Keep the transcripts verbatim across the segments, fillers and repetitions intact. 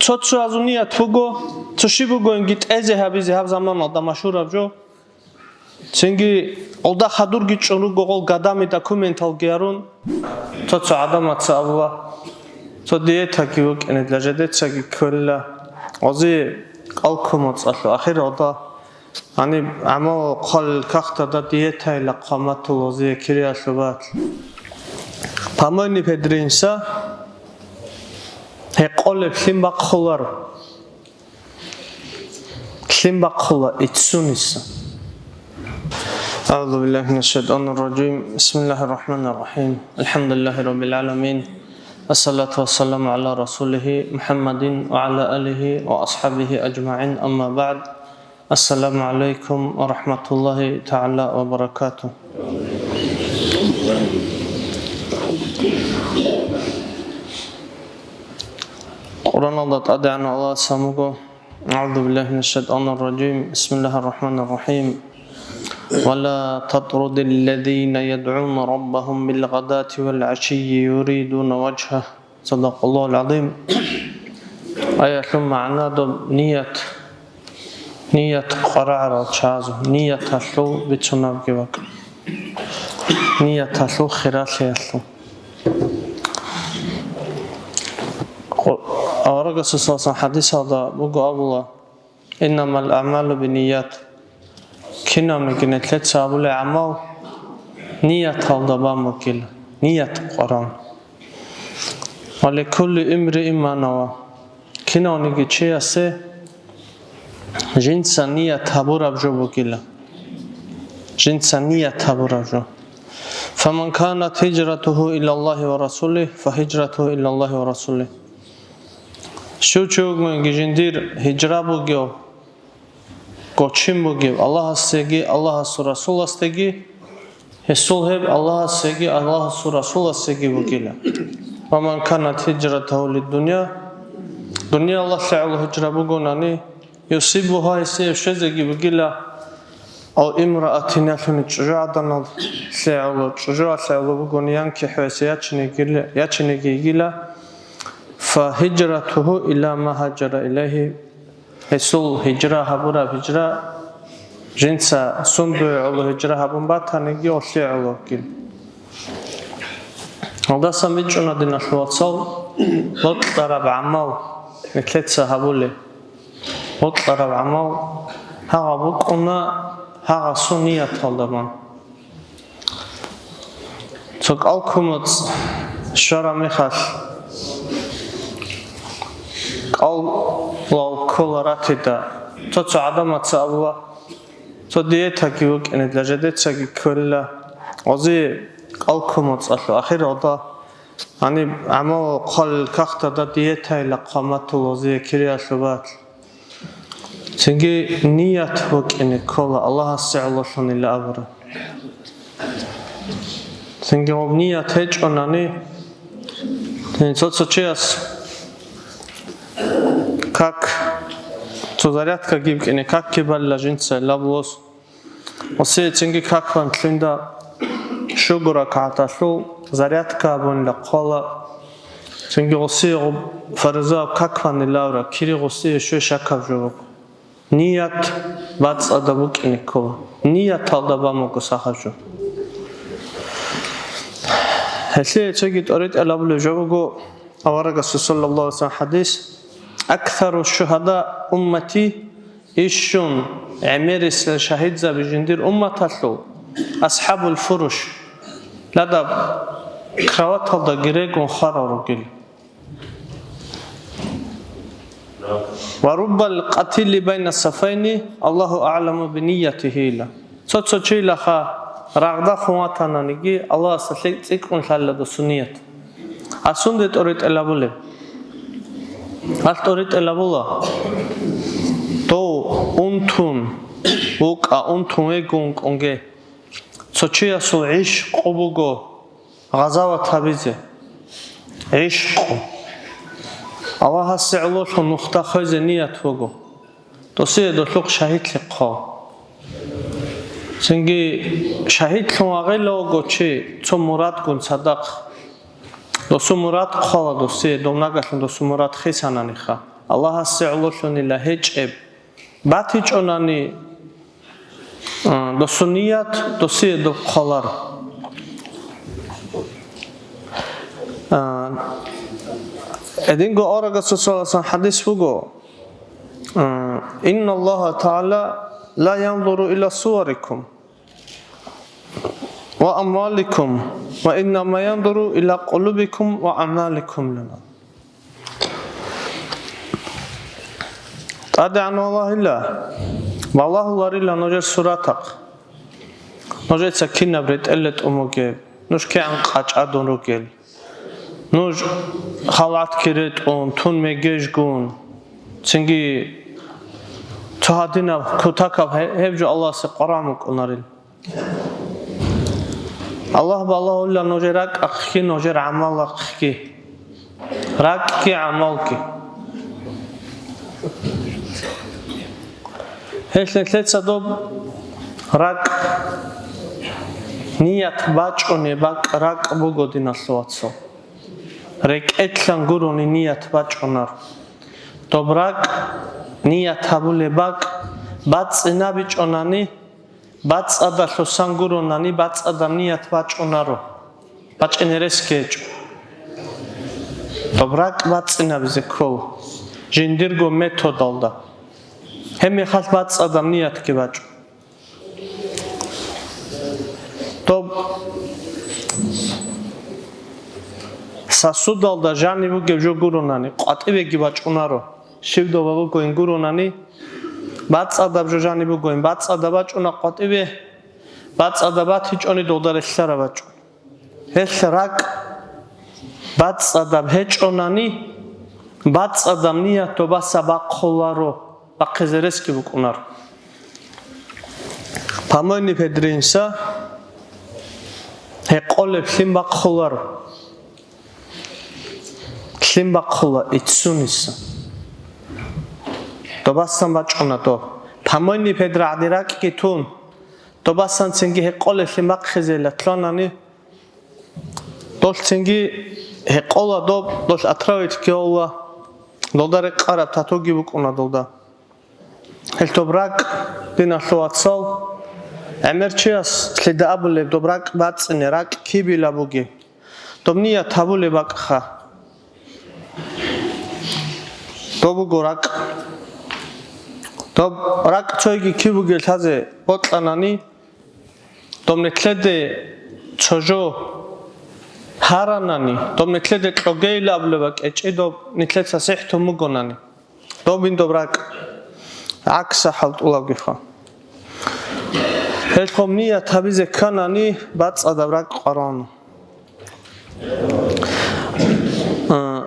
Цо-цоязул ният буго, цо щиб бугониги тӀезе гьабизе гьаб заманалда машгьураб жо. Цинги гъолда хадурги чӀун руго, гъол гадами документалги гьарун. Цо-цо гӀадамаца абула, цо диетаги вукӀине, жидецаги кколила. Гъози кӀал ккун моцӀалъу ахиралда. Гьаниб гӀамал хъвалел кагътада диетайила хъваматул гъозие кириялъубат. Помойный педринса гьекъолеб лъим бахъуларо. Лъим бахъула иццуниса. أعوذ بالله من الشيطان الرجيم. بسم الله الرحمن الرحيم. الحمد لله رب العالمين. والصلاة والسلام على رسوله محمد وعلى آله وأصحابه أجمعين. أما بعد. السلام عليكم ورحمة الله تعالى وبركاته. Къуръаналда тӀадегӀанав Аллагьас гьамуго: أعوذ بالله من الشيطان الرجيم. بسم الله الرحمن الرحيم. ولا تطرد الذين يدعون ربهم بالغداة والعشي يريدون وجهه. صدق الله العظيم. Аялъул магӀна доб ният. Ният къварагӀарал чагӀазул, нияталъул бицунабги вакӀа. Нияталъул хиралъиялъул. Къу-, Аварагасул саллаллагьу гӀалайгьи ва саллам хӀадисалда буго абула: إنما الأعمال بالنيات. Кинабниги нилъеца гьабулеб гӀамал нияталда бан бугила, ният къваран. ولكل امرئ ما نوى. Кинавниги чиясе жинца ният гьабураб жо бугила. Жинца ният гьабураб жо. فمن كانت هجرته إلى الله ورسوله فهجرته إلى الله ورسوله. Щив чи вугониги жиндир гьижра бугев, гочин бугев Аллагьасеги Аллагьасул Расуласдеги, гьесул гьеб Аллагьасеги Аллагьасул Расуласеги бугила. ومن كانت هجرته لدنيا, дуниялалъе гӀоло гьижра бугонани, يصيبها, гьесие щвезеги бугила, أو امرأة, ялъуни чӀужугӀаданалъе гӀоло, чӀужуялъе гӀоло бугони, ينكح, гьесие ячинеги, ячинеги йигила, فهجرته إلى ما هاجر إليه. Гьесул гьижра гьабураб гьижра, жинца сундуе гӀоло гьижра гьабун батаниги, гьолъие гӀоло вукӀин. Гьалдасан бичӀчӀуна, диналъул вацал, бокьараб гӀамал, нилъеца гьабулеб бокьараб гӀамал гьагъаб букӀуна, гьагъасул нияталда бан. Цо кӀал кумуц щвараб мехалъ, кӀалал ккола ратида. Цо-цо гӀадамаца абула, цо диетаги вукӀине, жидецаги кколила. Гъози кӀал кумуцалъу ахиралда, гьаниб гӀамал хъвалел кагътада диетайила хъваматул гъозие кириялъубат. Цинги ният букӀине ккола Аллагьасе гӀололъунила абураб. Цинги гьаб ният гьечӀонани, цин цо-цо чияс как, цо зарядкаги букӀине, какги балила жинца лаблос. Гъосие цинги как бан лъимда щуго ракагӀаталъул зарядка абунила хъвала. Цинги гъосие гъоб фаризаяб как банила абураб, кири гъосие щвей щакаб жо буго. Ният бацӀцӀадаб букӀине ккола. Нияталда бан буго сахаб жо. Гьелъие цоги тӀоритӀел абулеб жо буго, аварагасул саллаллагьу гӀалайгьи ва саллам хӀадис: أكثر شهداء أمتي, ишщун гӀемерисел шагьидзаби жиндир умматалъул, أصحاب الفرش, ладаб кроваталдаги регун хварал ругел. ورب القتيل بين الصفين الله أعلم بنيته, ила. Цо-цо чилаха рагъда хун ватананиги, Аллагьасда лъикӀ цӀикӀкӀун лъалила досул ният. Гьасунде тӀоритӀел абулеб? Гьалъ тӀоритӀел абула: дов унтун вукӀа, унтун вегун кӀунге. Цо чиясул гӀишкъу буго гъазават гьабизе. ГӀишкъу. Аллагьасе гӀололъун нухда хвезе ният буго. Досие долъухъ шагьидлъи хъвал. Цинги шагьидлъун вагъила вуго чи цо мурадгун цадахъ. Досул мурад хъвала досие, дов нагагьлъун досул мурад хисананиха. Аллагьасе гӀололъунила гьечӀеб батичӀонани, а, досул ният досие доб хъвалар. А, гьединго аварагасул саллаллагьу гӀалайгьи ва саллам хӀадис буго, а, «Инналлагьа тагӀала ла янзуру иля суварикум ва амваликум, ва иннама янзуру иля къулубикум ва аъмаликум», – лан. ТӀадегӀан Аллагьила, балагьуларила нужер суратахъ. Нужеца кинаб ретӀел ретӀун бугеб, нуж кигӀан къачӀадун ругел, нуж халгӀатги ретӀун, тун мегежгун, цинги цо гьадинаб кутакаб гье-, гьеб жо Аллагьасе къваригӀун букӀунарел. Аллагь балагьула нужер ракӀахъги, нужер гӀамалахъги. РакӀги гӀамалги. Гьелъ нилъеца доб ракӀ, ният бачӀунеб бакӀ-, ракӀ буго, диналъул вацал. РекӀелъан гурони ният бачӀунар. Доб ракӀ, ният гьабулеб бакӀ бацӀцӀинабичӀонани, бацӀцӀадалъусан гуронани, бацӀцӀадаб ният бачӀунаро, бачӀине ресги гьечӀо. Доб ракӀ бацӀцӀинабизе ккола жиндирго методалда. Гьеб мехалъ бацӀцӀадаб ниятги бачӀо. Доб сосудалда жаниб бугеб жо гуронани, къватӀибеги бачӀунаро. Щиб доба бугоин гуронани, бацӀцӀадаб жо жаниб бугоин, бацӀцӀадаб бачӀуна къватӀибе, бацӀцӀадаб батичӀони долда релълъараб бачӀун. Гьелъ ракӀ бацӀцӀадаб гьечӀонани, бацӀцӀадаб ният добаса бахъуларо, бахъизе ресги букӀунаро. Помойный ведро инса гьекъолеб лъим бахъуларо. Лъим бахъула иццуниса. Добасан бачӀуна доб. Помойный ведро гӀадин ракӀги тун, добасан цинги гьекъолеб лъим бахъизейила лъанани, долъ цинги гьекъола доб, долъ отравить ккола, долда рекъараб татуги букӀуна долда. Гьелъ доб ракӀ, диналъул вацал, гӀемер чияс лъида абулеб доб ракӀ бацӀцӀине, ракӀ кибила бугеб? Доб ният гьабулеб бакӀха. Доб буго ракӀ. Доб ракӀ цойги киб бугел лъазе бокьанани, доб нилъеде цо жо гьаранани, доб нилъеде кьогейилан абулеб бакӀ гьечӀи, доб нилъеца сихӀтун бугонани. Добин доб ракӀ гӀакса хӀалтӀулабгиха. Гьелъ гьоб ният гьабизе кканани, бацӀцӀадаб ракӀ къваригӀуна. А,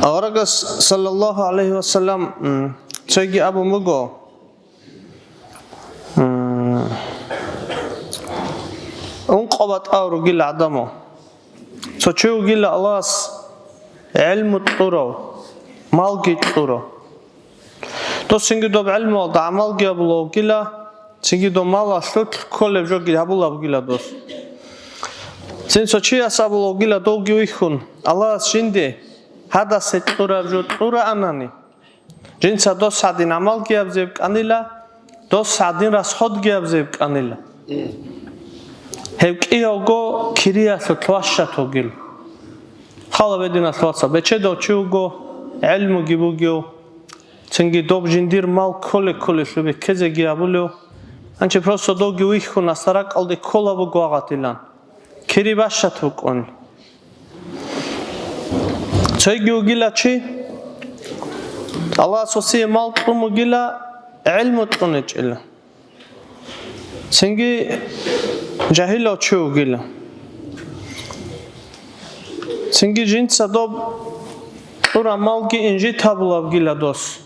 аварагас, саллаллагьу гӀалайгьи ва саллам, м, цойги абун буго, м, ункъо батӀал ругел гӀадамал. Цо чи вугила Аллагьас гӀелму кьурав, малги кьурав. Дос цинги доб гӀелмуялда гӀамалги гьабулев вугила, цинги доб малалъулъ кколеб жоги гьабулеб бугила дос. Цин цо чияс абулеб бугила довги вихьун, Аллагьас жинде гьадасе кьураб жо кьураанани, жинца дос гьадин гӀамалги гьабизе букӀанила, дос гьадин расходги гьабизе букӀанила. Гьев кӀиявго кириялъулъ ващат вугил. Хала бединалъ вацал, бечедав чи вуго, гӀелмуги бугев, цинги доб жиндир мал кколе-кколелъуб беккезеги абулев, гьанчи просто довги вихьун, асда ракӀалде ккола буго вагъатилан. Кири бащат букӀун. Цойги вугила чи, Аллагьас гьесие мал кьун бугила, гӀелму кьун гьечӀила. Цинги жагьилав чи вугила. Цинги жинца доб кьураб малги инжит гьабулеб бугила дос.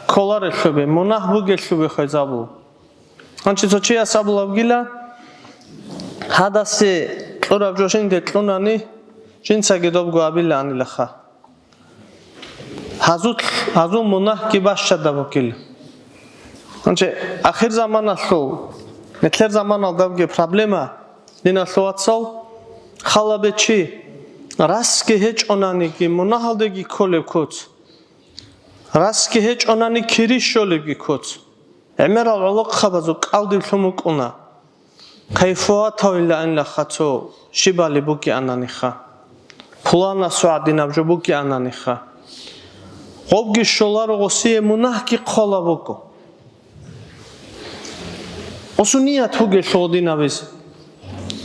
Кколарелъубе, мунагь бугелъубе хвезабу. Гьанчи цо чияс абулеб бугила, гьадасе кьураб жо жинде кьунани, жинцаги добго абилаанилаха. Гьазул, гьазул мунагьги бащадаб бугила. Гьанчи ахир заманалъул, нилъер заманалда бугеб проблема, диналъул вацал, хала бечи, расги гьечӀонаниги, мунагьалдеги кколеб куц. Расги гьечӀонани кири щолебги куц. ГӀемерал гӀолохъабазул кӀалдиб лъун букӀуна. Кайфуатавилаанилаха цо щибали букӀиананиха. Пуланасул гӀадинаб жо букӀиананиха. Гъобги щоларо, гъосие мунагьги хъола буго. Гъосул ният бугелъул гъодин абизе.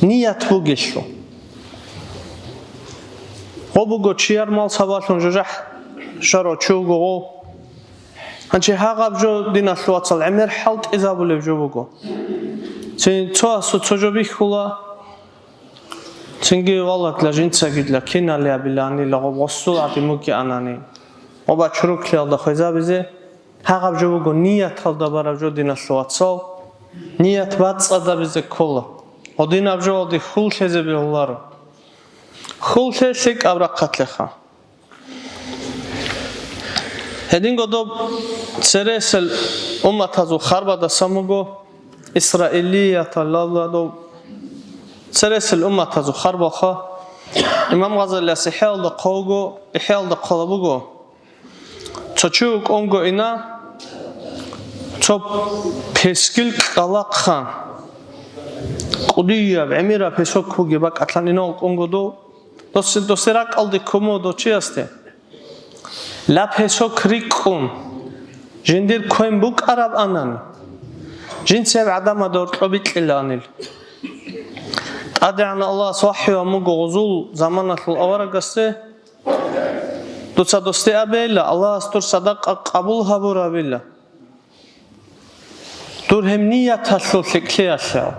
Ният бугелъул. Гъо буго чияр мал сабаблъун жужахӀ щварав чи вуго гъов. Гьанже гьагъаб жо, диналъул вацал, гӀемер хӀалтӀизабулеб жо буго. Цин цо асу цо жо бихьула, цинги валлагьла жинцагидла киналиабиланила гъоб гъосул гӀадин букӀианани, гъоб чуруклъиялда хвезабизе. Гьагъаб жо буго нияталда бараб жо, диналъул вацал. Ният бацӀцӀадабизе ккола. Гъодинаб жоялде хьул лъезе бегьуларо. Хьул лъе лъикӀаб рахъалъеха. Гьединго доб цересел умматазул харбадасан буго, исраилияталда доб цересел умматазул харбалха. Имам Гъазалияс ИхӀяалда хъван буго, ИхӀяалда хъван буго, цо чи вукӀунго ина, цо пескил кӀкӀалахъан, кӀудияб, гӀемераб песок бугеб бакӀалъан ина вукӀунго дов. Дос-, досде ракӀалде ккун буго дов чиясде. Ла песок рикӀкӀун, жиндир квен букӀараб анани, жинцаб гӀадамазда гьоркьоб бикьилаанил. ТӀадегӀан Аллагьас вахӀюван буго гъозул заманалъул аварагасде: «Дуца досде абейила, Аллагьас дур садакъа къабул гьабурабила». Дур гьеб нияталъул лъикӀлъиялъул.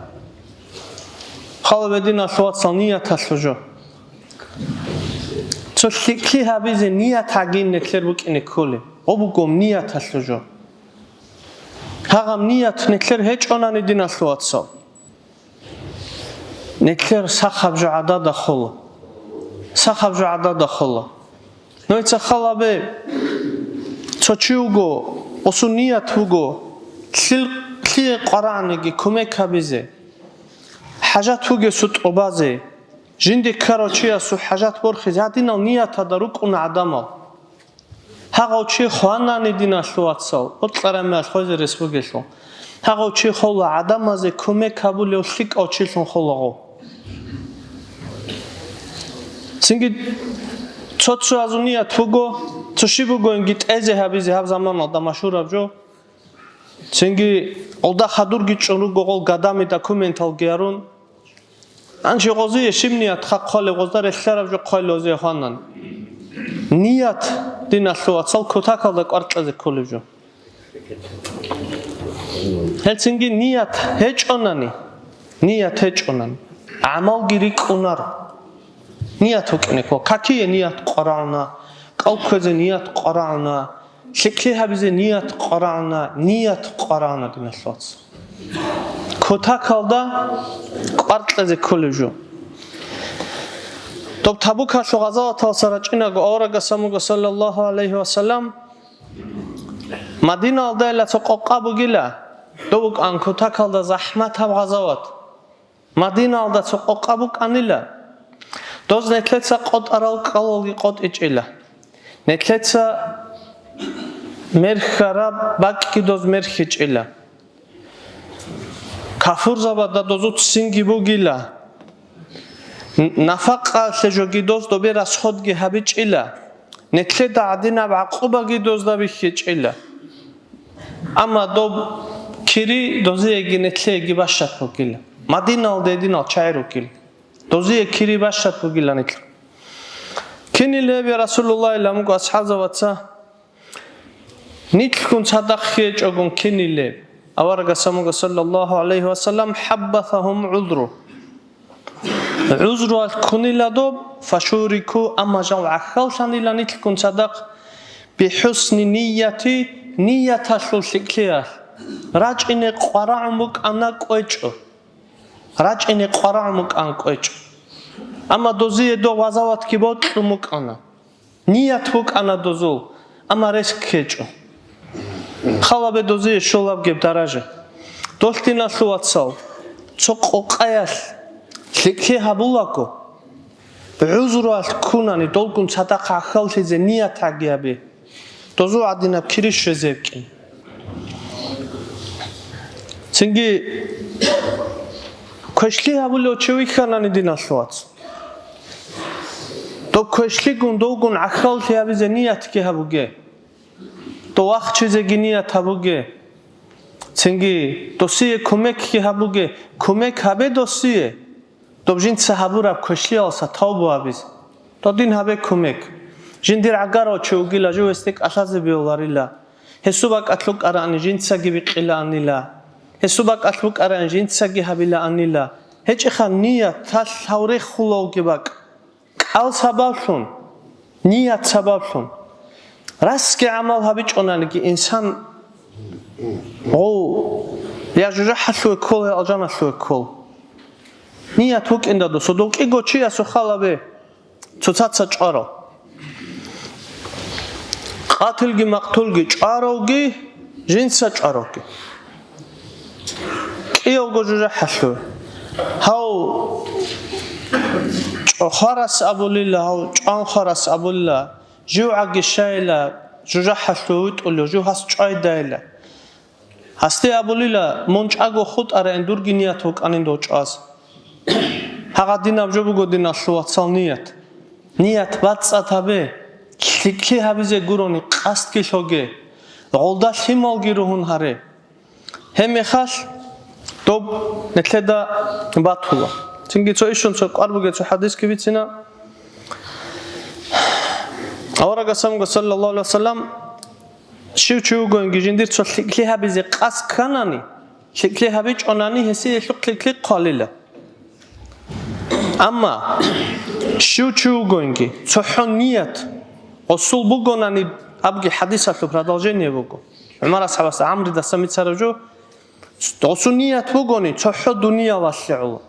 Хал гьабе, диналъул вацал, нияталъул жо. Цо лъикӀлъи гьабизе ният гӀадин нилъер букӀине кколеб. Гъо буго нияталъул жо. Гьагъаб ният нилъер гьечӀонани, диналъул вацал, нилъер сахаб жо гӀадада хола. Сахаб жо гӀадада хола. Нужеца хал гьабе, цо чи вуго, гъосул ният буго, лъил-, лъие къварагӀаниги кумек гьабизе, хӀажат бугесул тӀубазе, жинде ккарав чиясул хӀажат борхизе, гьадинал нияталда рукӀуна гӀадамал. Гьагъав чи хванани, диналъул вацал, бокьараб мехалъ хвезе рес бугелъул, гьагъав чи хола гӀадамазе кумек гьабулев лъикӀав чилъун хола гъов. Цинги цо-цоязул ният буго, цо щиб бугониги тӀезе гьабизе гьаб заманалда машгьураб жо. Цинги гъолда хадурги чӀун руго, гъол гадами документалги гьарун. Гьанже гъозие щиб ният хъвалеб, гъозда релълъараб жо хъвалел гъозие хванан. Ният, диналъул вацал, кутакалда кӀвар кьезе кколеб жо. Гьелцинги ният гьечӀонани, ният гьечӀонани, гӀамалги рикӀкӀунаро. Ният букӀине ккола. Какие ният къварагӀуна, кӀал кквезе ният къварагӀуна, лъикӀлъи гьабизе ният къварагӀуна, ният къварагӀуна, диналъул вацал. Кутакалда кӀвар кьезе кколеб жо. Доб Табукалъул гъазаваталдаса рачӀинаго аварагас абун буго, саллаллагьу гӀалайгьи ва саллам, Мадиналдайила цо къокъа бугила, дов вукӀан кутакалда захӀматаб гъазават. Мадиналда цо къокъа букӀанила, доз нилъеца къотӀарал кӀалалги къотӀичӀила, нилъеца мерхьараб бакӀги доз мерхьичӀила. Кафурзабазда дозул ццинги бугила, н-, нафакъалъе жоги доз добе расходги гьабичӀила, нилъеда гӀадинаб гӀакъубаги дозда бихьичӀила. Амма доб кири дозиеги нилъееги бащад бугила. Мадиналда гьединал чагӀи ругила. Дозие кири бащад бугила нилъ. Кинилеб, я Расулуллагь, ламуго асхӀабзабаца? Нилъгун цадахъ хьечӀогун кинилеб? Аварагас абун буго, саллаллагьу гӀалайгьи ва саллам, хӀаббасагьум гӀузру. ГӀузруялъ ккунила доб, фашурику, амма жал гӀахьаллъанила нилъгун цадахъ, бихӀусни нияти, нияталъул лъикӀлъиялъ. РачӀине къварагӀун букӀана кӀвечӀо. РачӀине къварагӀун букӀан кӀвечӀо. Амма дозие дов гъазаватги бокьун букӀана. Ният букӀана дозул, амма рес ккечӀо. Хал гьабе, дозие щолаб гьеб даража. Долъ, диналъул вацал, цо къокъаялъ лъикӀлъи гьабулаго, гӀузруялъ ккунани долгун цадахъ гӀахьаллъизе ният гьаги гьабе. Дозул гӀадинаб кири щвезе букӀин. Цинги квешлъи гьабулев чи вихьанани, диналъул вацал. Доб квешлъигун довгун гӀахьаллъи гьабизе ниятги гьабуге. Дов вахчизеги ният гьабуге. Цинги досие кумекги гьабуге, кумек гьабе досие. Доб жинца гьабураб квешлъиялдаса тавбу гьабизе. Додин гьабе кумек. Жиндир гӀагарав чи вугила, жив гьесде кӀалъазе бегьуларила. Гьесул бакӀалъ букӀараани жинцаги бикъилаанила. Гьесул бакӀалъ букӀараан жинцаги гьабилаанила. ГьечӀеха ният, талъ гьав рехула вугеб бакӀ. КӀал сабаблъун, ният сабаблъун. Расги гӀамал гьабичӀонаниги инсан гъов я жужахӀалъуве ккола, я алжаналъуве ккола. Ният букӀинда досул, дов кӀиго чиясул халабе цоцаца чӀварав. Къатилги макътулги чӀваравги, жинца чӀваравги. КӀиявго жужахӀалъуве. Гьав чӀвахварас абулила, гьав чӀванхварас абулила, жив гӀаги щайила, жужахӀалъуве витӀулев, жив гьас чӀвайдайила. Гьасде абулила, мун чӀаго хутӀараин, дурги ният вукӀанин дов чӀваз. Гьагъадинаб жо буго, диналъул вацал, ният. Ният бацӀцӀад гьабе, лъикӀлъи гьабизе гурони къасдги лъоге, гъолда лъималги ругьун гьаре. Гьеб мехалъ доб нилъеда батула. Цинги цо ишун цо кӀвар бугеб цо хӀадисги бицина. Аварагас абунго, саллаллагьу гӀалайгьи ва саллам, щив чи вугониги жиндир цо лъикӀлъи гьабизе къасд кканани, лъикӀлъи гьабичӀонани, гьесие гьелъухъ лъикӀлъи хъвалила. Амма щив чи вугониги, цохӀо ният гъосул бугонани, абги хӀадисалъул продолжение буго. ГӀумар асхӀабасда, ГӀамридаса мицараб жо, гъосул ният бугони, цохӀо дуниялалъе гӀоло.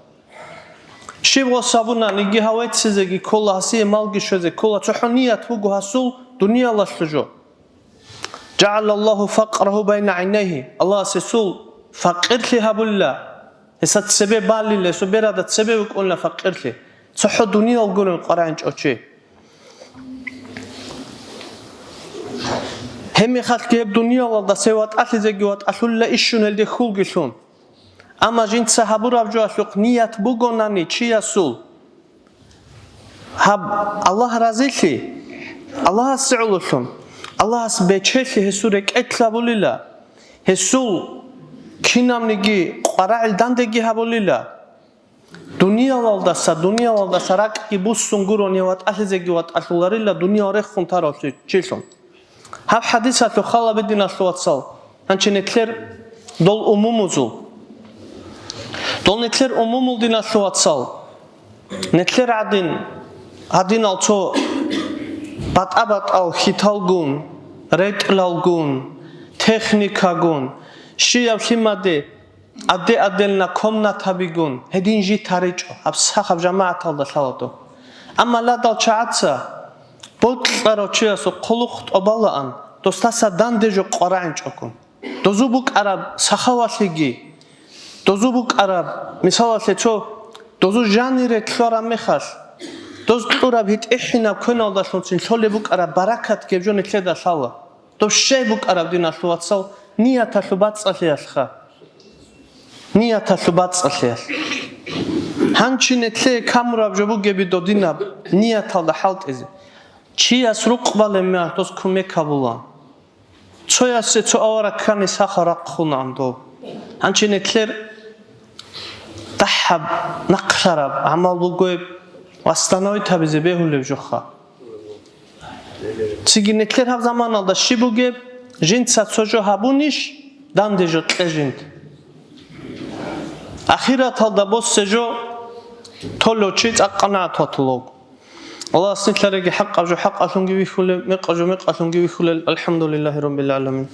Щиб гъос гьабунаниги, гьав веццизеги ккола, гьасие малги щвезе ккола, цохӀо ният буго гьасул дуниялалъул жо. «ЖагӀалаллагьу факърагьу байна гӀайнайгьи», Аллагьас гьесул факъирлъи гьабулила, гьесда цебе балила, гьесул берада цебе букӀунила факъирлъи, цохӀо дуниял гурин къварагӀинчӀев чи. Гьеб мехалъги гьеб дуниялалдаса гьев ватӀалъизеги ватӀалъулила ишшун гьелде хьулги лъун. Амма жинца гьабураб жоялъухъ ният бугонани чиясул, гьаб Аллагь разилъи, Аллагьасе гӀололъун, Аллагьас бечелъи гьесул рекӀелъ гьабулила, гьесул кинабниги къварагӀил дандеги гьабулила. Дуниялалдаса, дуниялалдаса ракӀги буссун гурони ватӀалъизеги ватӀалъуларила дуниял рехун тарав чилъун. Гьаб хӀадисалъул халабе, диналъул вацал, гьанчи нилъер дол умумузул. Дол нилъер умумул, диналъул вацал, нилъер гӀадин, гьадинал цо батӀа-батӀал хьиталгун, ретӀлалгун, техникагун, щияб лъимаде Адде-адделна комнатабигун гьедин жи таричӀо, гьаб сахаб жамагӀаталда лъала доб. Амма ладал чагӀаца бокьарав чиясул хъулухъ тӀобалаан, досдаса данде жо къварагӀинчӀоккун. Дозу букӀараб сахавалъиги, дозу букӀараб, мисалалъе, цо дозу жанире лъораб мехалъ, доз кьураб гьитӀихӀинаб квеналдалъунцин лъолеб букӀараб баракат гьеб жо нилъеда лъала. Доб щай букӀараб, диналъул вацал, нияталъул бацӀцӀалъиялъха. Нияталъул бацӀцӀалъиялъ. Гьанчи нилъее камураб жо бугеби додинаб нияталда хӀалтӀизе. Чияс рукъ балеб мехалъ дос кумек гьабула. Цоясе цо авараг ккани сахал рахъунаан доб. Гьанчи нилъер дагьаб, нахърараб гӀамал бугеб восстановить гьабизе бегьулеб жоха. Цинги нилъер гьаб заманалда щиб бугеб, жинца цо жо гьабунищ, данде жо кье жинда. Ахираталда босе жо толев чи цӀакъ къанагӀат ватулев. Аллагьас нилъереги хӀакъаб жо хӀакъалъунги вихьулел, мекъаб жо мекъалъунги вихьулел. АлхӀамдулиллагьи раббил гӀаламин.